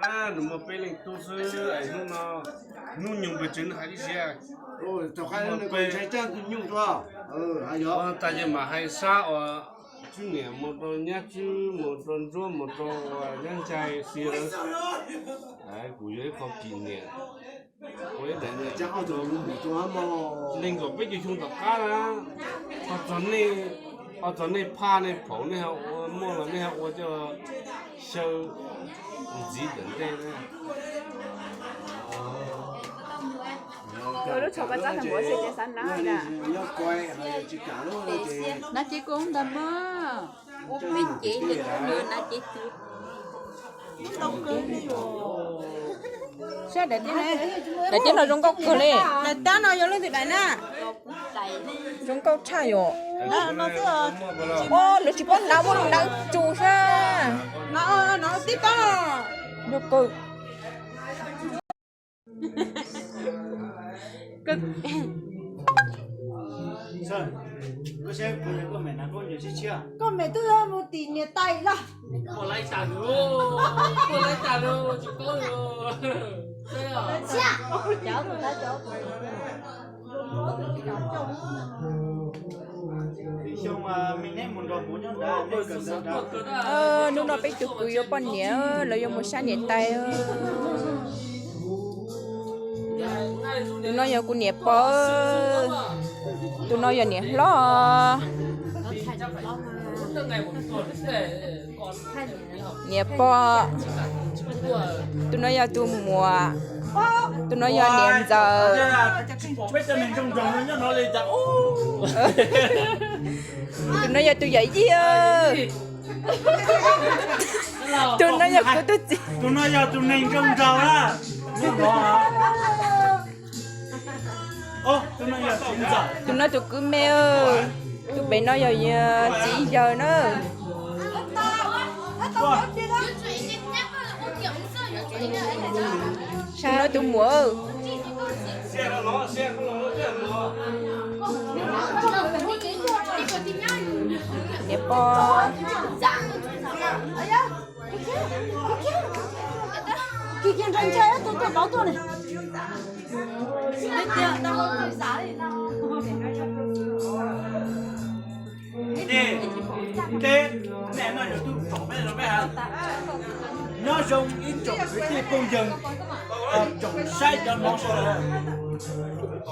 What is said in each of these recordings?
Nws muaj peb leeg tub xwb es hnub no hnub nyoog pes tsawg nws hais tib si. Tag ces mam hais sab uas Tswb niam mus rau Nyab Tswb, mus rau Ntsuab, mus rau Nyab Ncaig Xi lawm. Kuv yuav ib qho kis niam ua ib daim nees nkaum peb caug xyoo tom qab na. Ho txog nej phaj nej phaum nej ho ua muaj los nej ho ua coj xyaw ntxiv tom ntej na. Lub tsho koj txab tag npaum xwb ces xav na. Nab ces koj ntag mas. Ua peb cev li nab ces tu. Saib daim tiab no zoo nkauj kawg li. Daim tiab no yog leej twg daim na? Zoo nkauj tshaj yom. Lawv tsis paub hnav muab lub hnav tsus sab. Zoo kawg. Koj mem twb mus tim niam tais lawm. Hnub no peb tug kwv yuav poj niam, lawv yuav mus sab niam tais. Tus no yog kuv niam pog, tus no yog niam hlob. Niam pog, tus no yog tus muam, tus no yog niam ntxawm. Tus no yog tus yawm yij. Tus no yog kuv tus txiv. Tus no yog tus neeg zoo nraug na. Tus no tus kwv me. Tus pem no yog txiv yawg na. Tus no tus muam. Niam pog. Ces teb, nej no yog tug pom peb rau peb ha. Nyob zoo ib tsoom kwv tij phooj ywg, tsoom saib cov no sawv daws.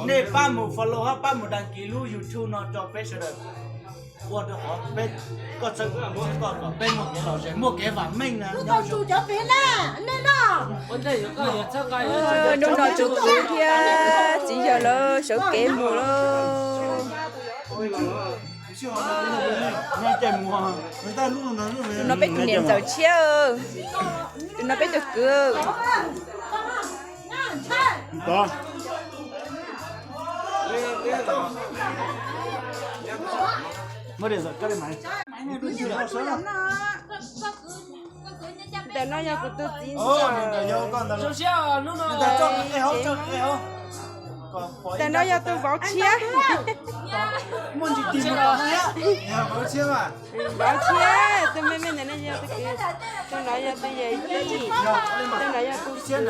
Nej pab mus follow hab pab mus đăng ký lub YouTube no rau peb sawv daws, ua rau qhov peb, koj txhawb koj kom peb muaj kev lom zem muaj kev vam meej na. Hnub no tus kwv thiab txiv yawg lawv sawv kev mus lawm. Tus no peb tus niam ntxawm tshiab, tus no peb tus kwv. Ntawm no yog kuv tus txiv ntxawm. Ntawm no yog tus vauv tshiab. Vauv tshiab, tus me me ntawm no yog tus kwv, tus no yog tus yawm yij, tus no yog tus kwv.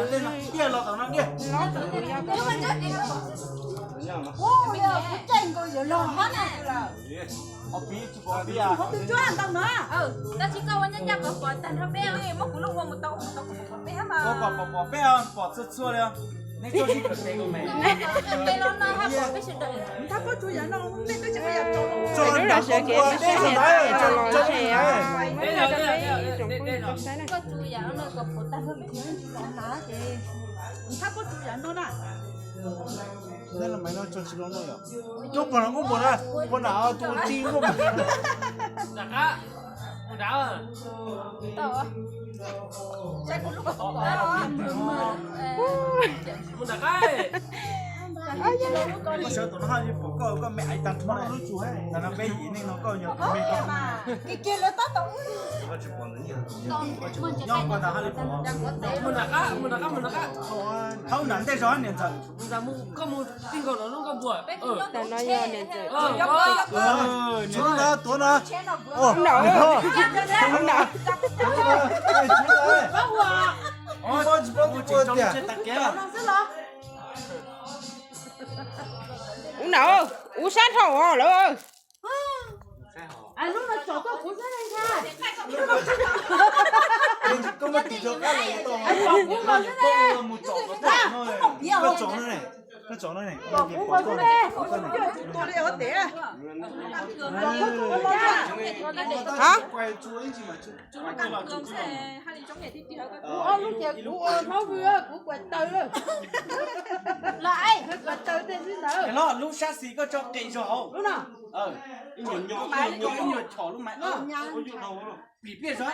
Hlob tus kwv yog koj. Lub no sawv kev peb sawv daws los ntshe os, muab rau peb tsoom phooj ywg tau saib na. Koj sawv tus no haj li pom koj, koj me aiv tag nrho. Tam no peb yim neej no koj yog tus me koj. Nyob koj ntawd haj li pom. Thaub nram ntej zog niam ntxawm. Tam no yog niam ntxawm. Tuav no, tuav no. Ub na, ub sab dhau lawm. Hab? Kuv ob lub ces kuv ua hmab vwm, kuv kuam taws. Kuam taws tej xwb ntawd. Lub sab xis koj tso qis zog hauv. Lub no. Ib nyuag chom lub maiv. Pim pliaj zog.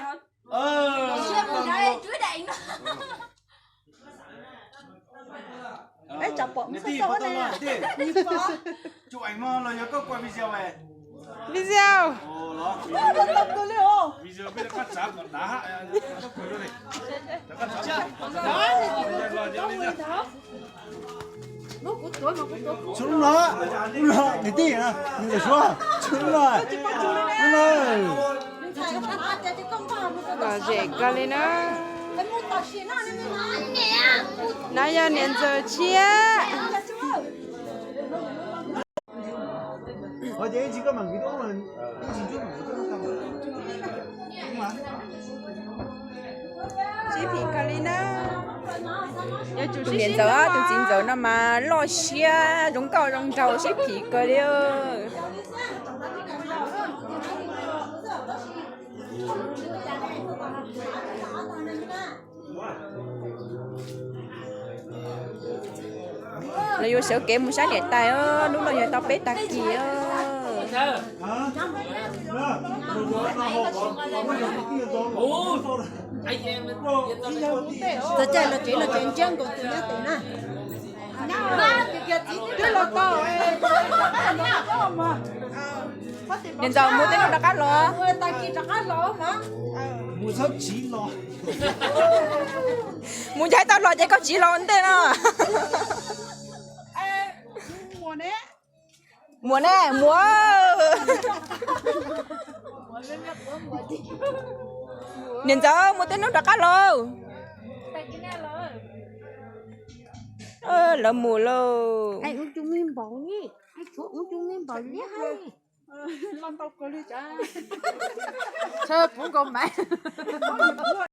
Video. Tshuav lub no, lub no, niam tij, niam tij suav, tshuav lub no, lub no. Lom zem kawg li na. No yog niam ntxawm tshiab. Sib phim kawg li na. Tus niam ntxawm, tus txiv ntxawm no mas loj siab zoo nkauj zoo nraug sib phim kawg li. Lawv yuav sawv kev mus saib niam tais os, hnub no yog tau peb tag kis os. Txawm cas los tsev no tsev ntsiab nkaus tus nyab tes na. Niam ntxawm mus tej no rov qab los. Mus txhob tsiv los. Mus ncaim tau los ces koj tsiv los ua ntej no. Muam ne, muam. Niam ntxawm mus tej hnub rov qab los. Lawv mus lauj. Thawj puv nkaus maiv.